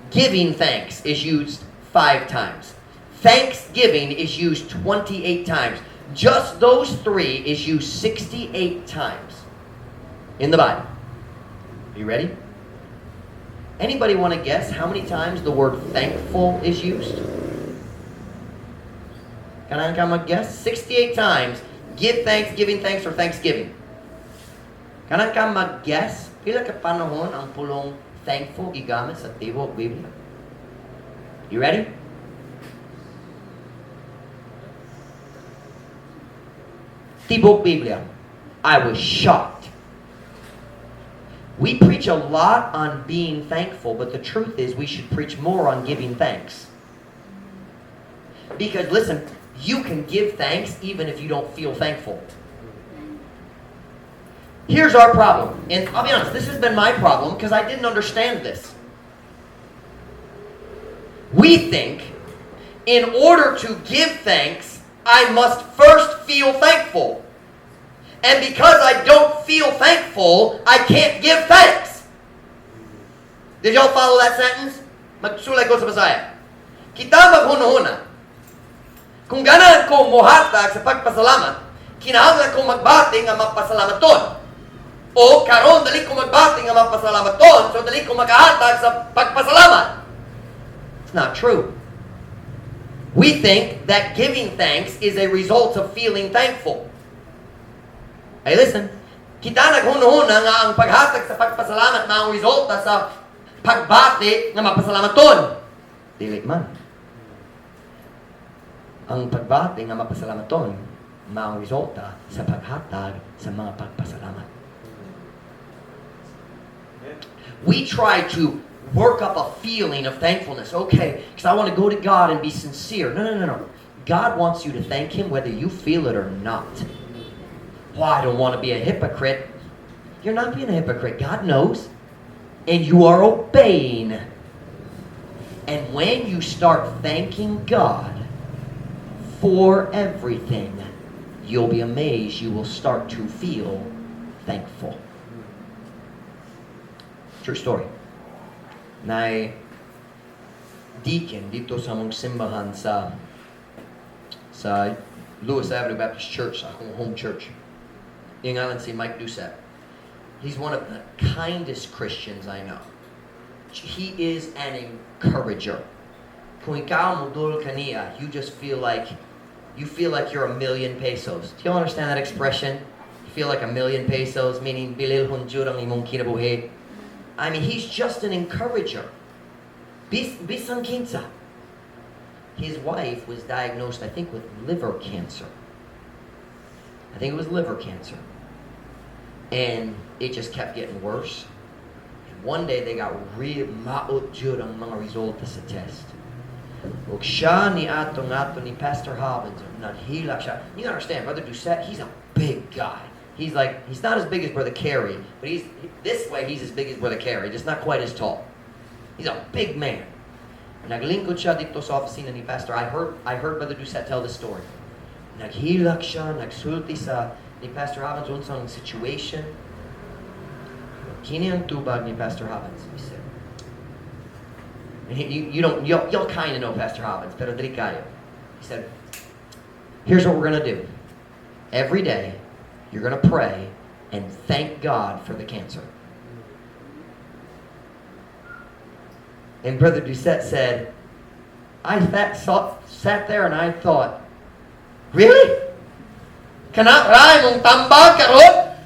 Giving thanks is used 5 times. Thanksgiving is used 28 times. Just those three is used 68 times in the Bible. Are you ready? Anybody want to guess how many times the word "thankful" is used? Ganahan ka mag-guess? 68 times, give thanks, giving thanks, or thanksgiving. Ganahan ka mag-guess? Pila ka panahon ang pulong thankful gigamit sa tibuok Biblia? You ready? Tibuok Biblia. I was shocked. We preach a lot on being thankful, but the truth is we should preach more on giving thanks. Because listen, you can give thanks even if you don't feel thankful. Here's our problem. And I'll be honest, this has been my problem because I didn't understand this. We think in order to give thanks, I must first feel thankful. And because I don't feel thankful, I can't give thanks. Did y'all follow that sentence? Magsulay ko sa Bisaya. Kita maghunahuna. Kung ganahan ko mohatag sa pagpasalamat, kinahanglan ko magbati nga mapasalamaton. O karon dali ko magbati nga mapasalamaton, so dali ko makahatag sa pagpasalamat. It's not true. We think that giving thanks is a result of feeling thankful. Hey, listen. Kita naghunahuna nga ang paghatag sa pagpasalamat maong resulta sa pagbati nga mapasalamaton. Dili man. Ang pagbati nga mapasalamaton maong resulta sa paghatag sa mga pagpasalamat. We try to work up a feeling of thankfulness. Okay, because I want to go to God and be sincere. No. God wants you to thank Him whether you feel it or not. Well, I don't want to be a hypocrite. You're not being a hypocrite. God knows. And you are obeying. And when you start thanking God for everything, you'll be amazed. You will start to feel thankful. True story. Naay deacon didto sa among simbahan sa Lewis Avenue Baptist Church, sa akong home church. Iyang ngalan si Mike Doucette. He's one of the kindest Christians I know. He is an encourager. Kung ikaw mudul kaniya, you feel like you're a million pesos. Do you all understand that expression? You feel like a million pesos, meaning bililhon jud ang imong kinabuhi. I mean, he's just an encourager. Bisan kinsa. His wife was diagnosed, I think, with liver cancer. I think it was liver cancer. And it just kept getting worse. And one day they got real maot jud ang mga resulta sa test. Ug siya ni ato ngato ni Pastor Hobbins, naghilak siya. You understand, Brother Doucette, he's a big guy. He's not as big as Brother Carey, but he's this way, he's as big as Brother Carey, just not quite as tall. He's a big man. Naglingkod siya didto sa opisina ni Pastor. I heard Brother Doucette tell this story. Naghilak siya, nagsulti sa ni Pastor Hobbins unsang situation. Kini ang tubag ni Pastor Hobbins. He said, and he, you, you don't, y'all kind of know Pastor Hobbins, pero dili kayo. He said, "Here's what we're going to do. Every day, you're going to pray and thank God for the cancer." And Brother Doucette said, "I sat there and I thought, really? Kana ra imong tambag karon?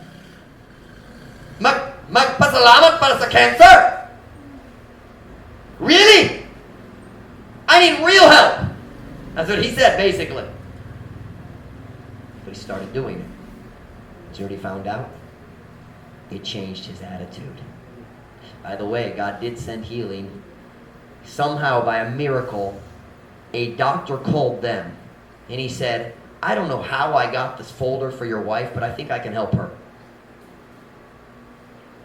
Magpasalamat para sa cancer? Really? I need real help." That's what he said, basically. But he started doing it. He already found out. It changed his attitude. By the way, God did send healing. Somehow, by a miracle, a doctor called them and he said, "I don't know how I got this folder for your wife, but I think I can help her."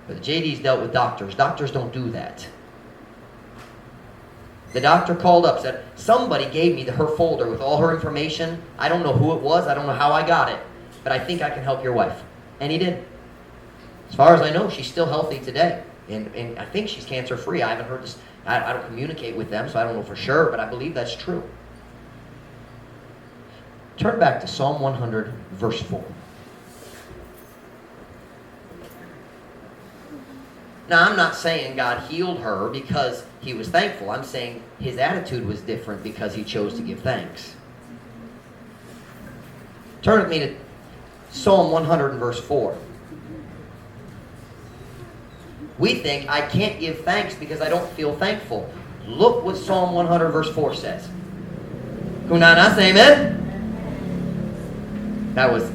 But the JD's dealt with doctors. Doctors don't do that. The doctor called up, said, "Somebody gave me her folder with all her information. I don't know who it was. I don't know how I got it. But I think I can help your wife." And he did. As far as I know, she's still healthy today. And I think she's cancer-free. I haven't heard this. I don't communicate with them, so I don't know for sure, but I believe that's true. Turn back to Psalm 100, verse 4. Now, I'm not saying God healed her because he was thankful. I'm saying his attitude was different because he chose to give thanks. Turn with me to Psalm 100 and verse 4. We think, "I can't give thanks because I don't feel thankful." Look what Psalm 100 verse 4 says. Kung naa na, say amen. That was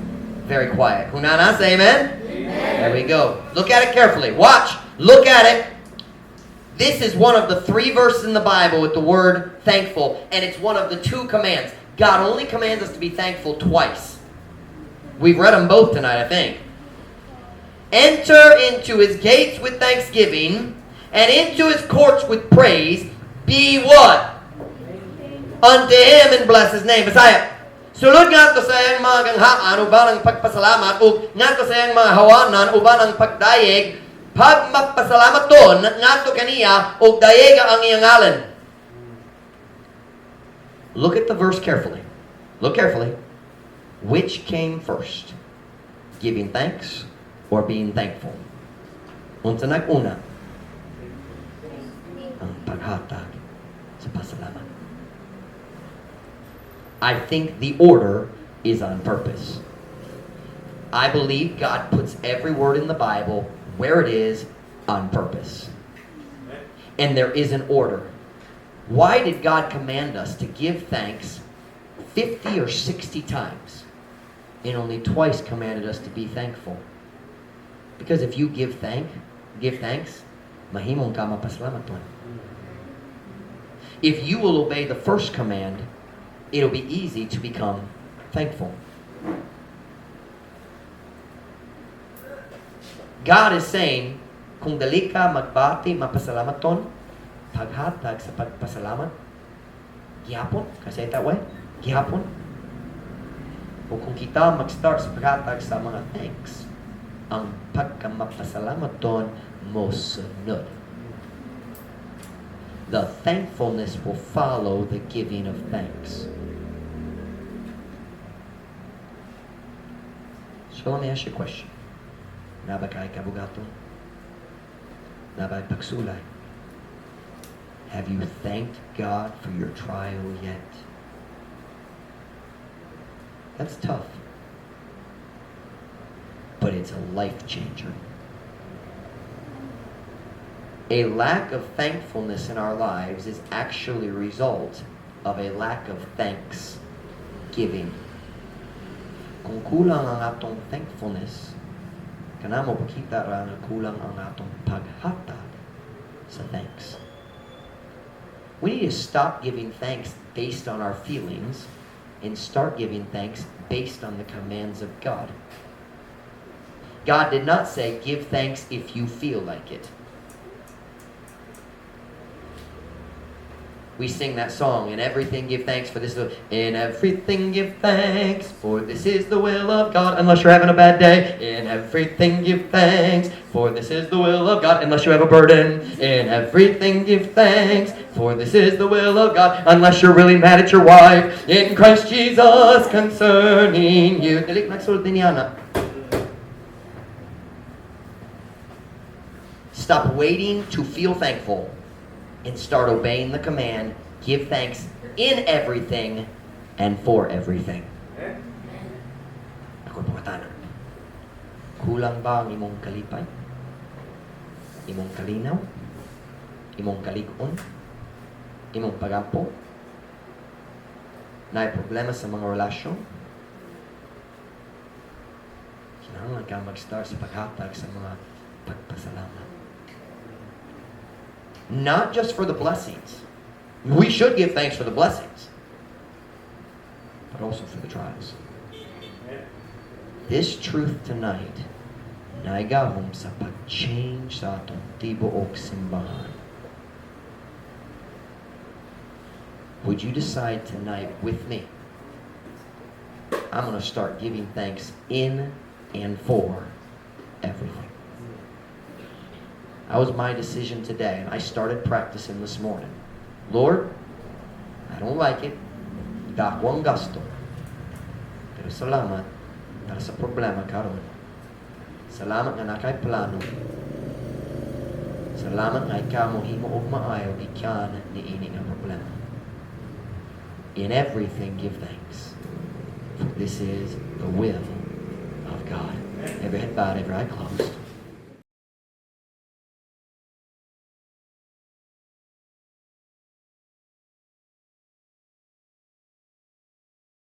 very quiet. Kung naa na, say amen. Amen. There we go. Look at it carefully. Watch. Look at it. This is one of the three verses in the Bible with the word "thankful," and it's one of the two commands. God only commands us to be thankful twice. We've read them both tonight, I think. "Enter into his gates with thanksgiving and into his courts with praise. Be" what? "Unto him and bless his name." Bisaya. Sulod ngadto sa iyang mga ganghaan uban ang pagpasalamat ug ngadto sa iyang mga hawanan uban ang pagdayeg. Pagmapasalamaton ngadto kaniya ug dayega ang iyang ngalan. Look at the verse carefully. Look carefully. Which came first? Giving thanks or being thankful? Unsa nag-una? Ang paghatag sa pasalamat. I think the order is on purpose. I believe God puts every word in the Bible where it is on purpose. And there is an order. Why did God command us to give thanks 50 or 60 times and only twice commanded us to be thankful? Because if you give thanks, mahimong ka mapasalamaton. If you will obey the first command, it'll be easy to become thankful. God is saying, kung dali ka magbati, mapasalamaton, paghatag sa pagpasalamat, gihapon, can I say it that way? Gihapon. O kung kita mag-start sa paghatag sa mga thanks, ang pagkamapasalamaton mo sunod. The thankfulness will follow the giving of thanks. So let me ask you a question. Naa ba kay kabug-aton? Naa bay pagsulay? Have you thanked God for your trial yet? That's tough. But it's a life changer. A lack of thankfulness in our lives is actually a result of a lack of thanksgiving. Kung kulang ang atong thankfulness, kana mo pakita ra nga kulang ang atong paghatag sa thanks. We need to stop giving thanks based on our feelings and start giving thanks based on the commands of God. God did not say, "Give thanks if you feel like it." We sing that song, "In everything give thanks, for this is, in everything give thanks, for this is the will of God," unless you're having a bad day. "In everything give thanks, for this is the will of God," unless you have a burden. "In everything give thanks, for this is the will of God," unless you're really mad at your wife. "In Christ Jesus concerning you." Dili nagsulod din niya. Stop waiting to feel thankful and start obeying the command, give thanks in everything and for everything. Ako pangutana. Kulang ba ang imong kalipay? Imong kalinaw? Imong kalig-on? Imong pagampo? Naay problema sa mga relasyon? Kinahanglan ka mag-start sa paghatag sa mga pagpasalamat. Not just for the blessings. We should give thanks for the blessings, but also for the trials. This truth tonight, naigahom sa pag-change sa atong tibuok simbahan. Would you decide tonight with me, "I'm going to start giving thanks in and for everything"? That was my decision today, and I started practicing this morning. Lord, I don't like it. Dako ang gasto. Pero salamat para sa problema karon. Salamat nga naa kay plano. Salamat nga ikaw mo himo og maayo gikan niini nga problema. In everything give thanks, for this This is the will of God. Every head bowed, every eye closed.